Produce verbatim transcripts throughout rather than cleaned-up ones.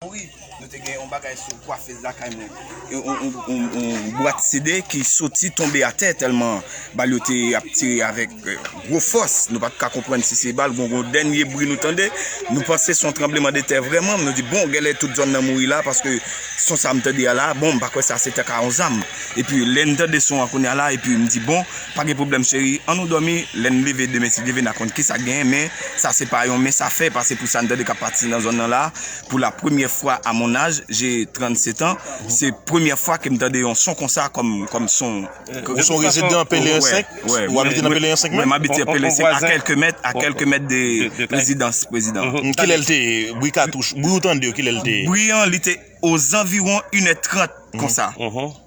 mouri. Nou te gen yon bagay sou kwafez lakay mwen. Yon, yon, yon, yon, yon bwat C D ki soti tonbe atè tèlman bal yo te ap tire avèk, eh, gwo fòs. Nou pa t ka konprann si se bal, gon, gon dènye bri nou tande. Nou panse se yon tranblemanntè vrèman. Nou di, bon, genlè tout zòn nan mouri la, paske son sa m tande a la, bon, m pa kwè sa se tank a yon zam. Epi lè n tande son an kounye a la, epi m di, bon, pa gen pwoblèm cheri, ann nou dòmi, lè n leve demen si Dye vle n a konn kisa k genyen, men sa se pa yon mens a fè, paske pou sa n tande k ap pati nan zòn nan la, pour la première fois à mon âge, j'ai trente-sept ans, se premyè fwa ke m tande yon son konsa kòm, kòm son. Ou se yon rezidan Peleyen senk? Ou abite nan Peleyen senk menm? Wi, m abite nan Peleyen senk, a kèlke mèt, a kèlke mèt de rezidans prezidan. Kilè l te ye? Bri katouch, bri ou tande yo, kilè l te ye? Bri an, li te ozanviwon inè trant konsa.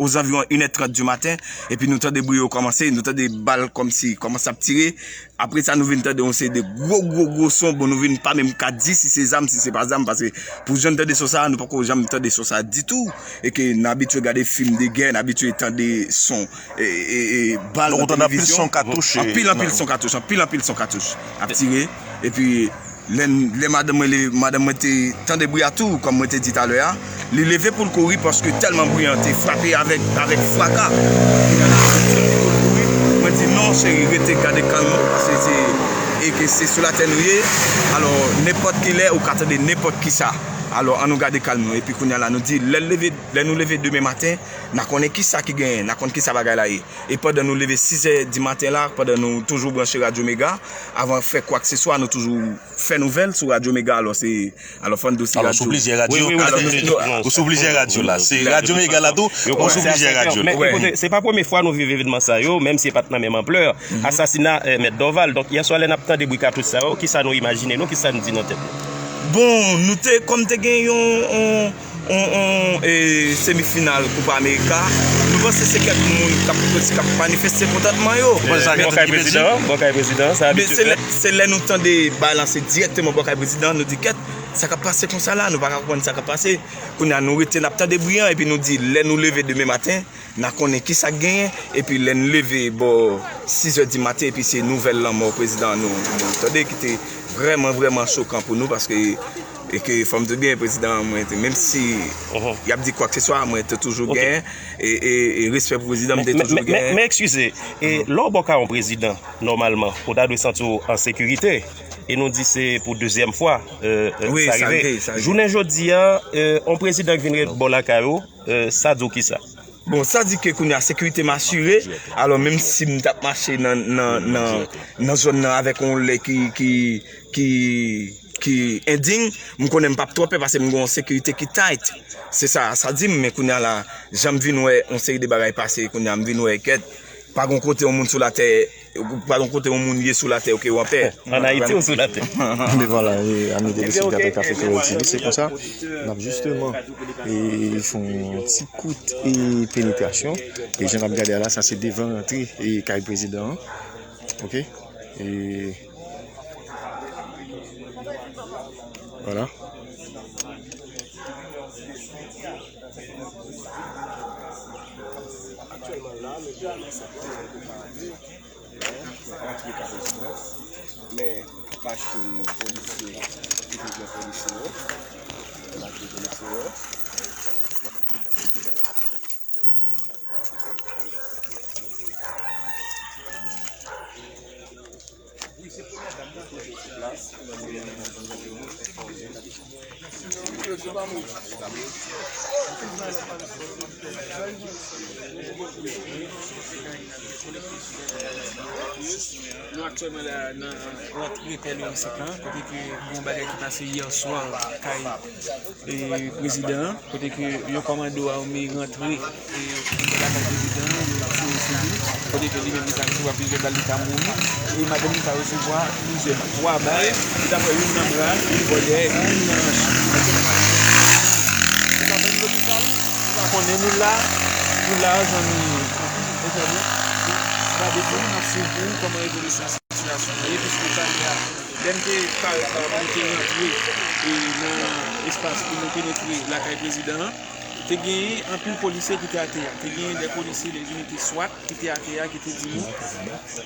Ozanviwon inè trant di maten, epi nou tande bri yo kòmanse, nou tande bal kòmsi kòmanse ap tire. Apre sa, nou vin tande yon seri de gwo, gwo, gwo son. Bon, nou vin pa menm ka di si se zam, si se pa zam, paske pou jan n tande son sa, nou poko janm tande son sa ditou. E ke n abitye gade fim de gè, n abitye tande son, e, e, e, bal nan televizyon. Donk, ou tande anpil son katouch, e, anpil, anpil son katouch, anpil, anpil son katouch ap tire. Epi, lè, lè madanm mwen, lè madanm mwen te tande bri a tou, kòm mwen te di talè a, li leve pou l kouri paske tèlman bri an te frape avèk, avèk fraka. Mwen di, "Non, cheri, rete, gade kalm ou, paske se, e ke se sou latè nou ye. Alò, nenpòt ki lè, ou ka tande nenpòt kisa. Alò, ann nou gade kalm nou." Epi kounye a la, nou di, lè l leve, lè nou leve demen maten, n a konnen kisa ki genyen, n a konn kisa bagay la ye. E pandan nou leve sizè di maten la, pandan nou toujou branche Radyo Mega, avan fè kwakseswa, nou toujou fè nouvèl sou Radyo Mega. Alò, se, alò, fò n di w se radyo. Alò, sou plizyè radyo. Wi, wi, wi. Ou sou plizyè radyo la. Se Radyo Mega la tou, ou sou plizyè radyo. Men, ekoute, se pa premye fwa nou viv evènman sa yo, menm si e pa t nan menm anplè. Asasina, eh, Mèt Dorval. Donk, yè swa, lè n ap tande bri katouch sa yo, kisa nou imajine nou, kisa n di nan tèt nou? Bon, nou te, kòm te gen yon, yon, yon, yon, e, semifinal Koupa Amerika. Nou panse se kèk moun k ap, k ap manifeste kontantman yo. Ou panse sa gen tout ki pèdi? Bon kay prezidan, bon kay prezidan, sa abitye fèt. Se lè nou tande bal lan se dirèkteman bò kay prezidan, nou di, "Kèt, sa k ap pase konsa la?" Nou pa ka konprann sa k ap pase. Kounye a, nou rete, n ap tande bri an, epi nou di, lè nou leve demen maten, n a konnen kisa k genyen, epi lè n leve bò sizè di maten, epi se nouvèl lanmò prezidan an nou, nou tande, ki te vrèman, vrèman chokan pou nou, paske, e ke fò m di w byen, prezidan an mwen te, menm si y ap di kwakseswa, mwen te toujou gen, e, e, e respè pou prezidan, m te toujou gen. Men, men, men, men, men, eskize, e lè w bò kay yon prezidan, nòmalman, ou ta dwe santi w an sekirite, e nou di se pou dezyèm fwa, e, e, sa rive. Jounen jodi a, e, yon prezidan ki vin ret bò lakay ou, e, sa di w kisa? Bon, sa di ke kounye a sekirite m asire, alò menm si m t ap mache nan, nan, nan, nan zòn nan avèk yon lè ki, ki, ki, ki endiy, m konnen m p ap twò pè paske m gen yon sekirite ki tight. Se sa, sa di m, men kounye a la, jan m vin wè yon seri de bagay pase, kounye a m vin wè kèt, pa gen kote yon moun sou latè, pa gen kote yon moun ye sou latè, oke, ou an pè. An Ayiti ou sou latè. Men vwala, e, ami telespektatè Kafé Kreyòl T V, se konsa, n ap jisteman, e, fè yon ti kout, e, penetrasyon. E jan n ap gade a la, sa se devan rantre, e, kay prezidan an. Oke? E, vwala. Aktyèlman la, nou gen sa k fè yon kou pa de, men, antre ka prezidan, men machin polisye, toujou gen polisye yo, machin polisye yo. Nou aktyèlman la nan rantre Pèleyen senk lan, kote ke gen yon bagay ki pase yè swa kay e, prezidan an, kote ke yon kòmando ame rantre, e, lakay prezidan an, yo tire sou li, kote ke li menm li ta resevwa plizyè bal, li ta mouri, e madanm li ta resevwa plizyè twa bal, li ta pran youn nan bra, youn bò dèyè, youn nan anch. Li pa menm lopital, li pa konnen nou la, nou la, zanmi, mezanmi, nou pa defann, n ap swiv pou kòman evolisyon sitiyasyon an ye, piske talè a, lè n te parèt la, nou te rantre, e, nan espas pou nou penetre lakay prezidan an. Te genyen anpil polisye ki te atè a. Te genyen de polisye, de inite swat ki te atè a, ki te di nou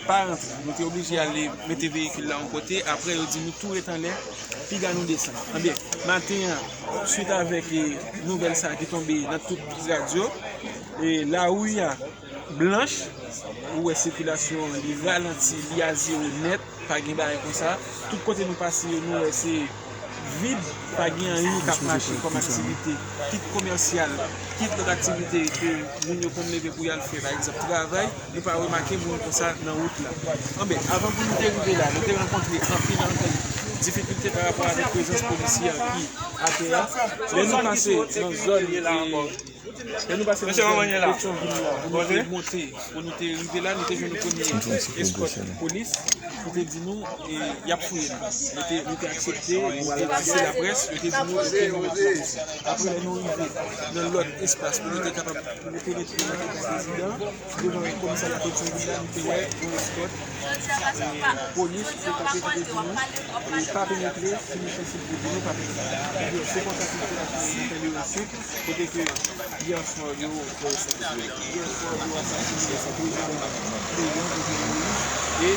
pa rantre. Nou te oblije ale mete veyikil la yon kote. Apre, yo di nou tou ret anlè, piga nou desann. Anben, maten an, swit avèk, e, nouvèl sa a ki tonbe nan tout radyo, e, lari a blanch, ou wè sikilasyon an, li ralanti, li a zewo nèt, pa gen bagay konsa. Tout kote nou pase yo, nou wè se vid, pa gen anyen k ap mache kòm aktivite, kit komèsyal, kit lòt aktivite ke moun yo konn leve pou y al fè, pa egzanp, travay, nou pa remake moun konsa nan wout la. Anben, avan pou nou te rive la, nou te rankontre anpil, anpil difikilte pa rapò avèk prezans polisye ki atè a. Lè nou pase nan zòn, e, lè nou pase nan zòn Petyonvil la, pou nou te monte, pou nou te rive la, nou te jwenn yon premye eskòt polis ki te di nou, e, y ap fouye nou. Nou te, nou te aksepte, nou te di se laprès, yo te di nou, oke, nou ret nan polis. Apre, lè nou rive nan lòt espas pou nou te kapab, pou nou te ret nan eta prezidan, devan komisarya Petyonvil la, nou te wè yon eskòt, e, polis ki te kanpe, ki te di nou, e, pa penetre, si nou sansib pou di nou pa penetre. Ebyen, se konsa ke sitiyasyon an tande yo ensuite, kote ke yè swa yo, yè swa yo asasinen prezidan peyi an, Jovenel Moïse, e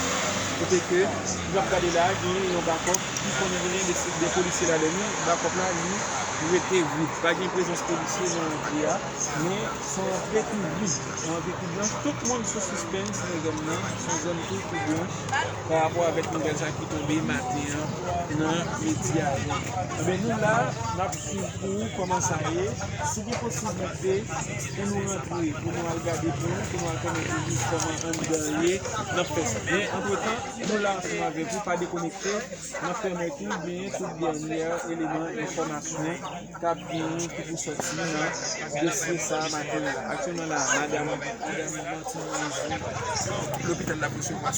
kote ke nou ap gade la, genyen yon bakòp ki konn genyen de, de polisye ladan nou, bakòp la, li rete vid. Pa gen prezans polisye nan antre a, men se yon antre ki vid, yon antre ki blanch. Tout moun sou sispens nan zòn nan, se yon zòn tou ki blanch pa rapò avèk nouvèl sa ki tonbe maten an nan medya yo. Anben, nou la, n ap swiv pou ou kòman sa ye. Si gen posiblite pou nou rantre, pou nou al gade pou nou, pou nou al konnen pou nou kòman anndan ye, n ap fè sa. Men, antretan, nou la ansanm avèk ou, pa dekonekte. N ap pèmèt ou genyen tout dènyè eleman enfòmasyon k ap genyen ki pou sòti nan dosye sa a maten an. Aktyèlman la, madanm, madanm Martine Moïse, lopital la pou resevwa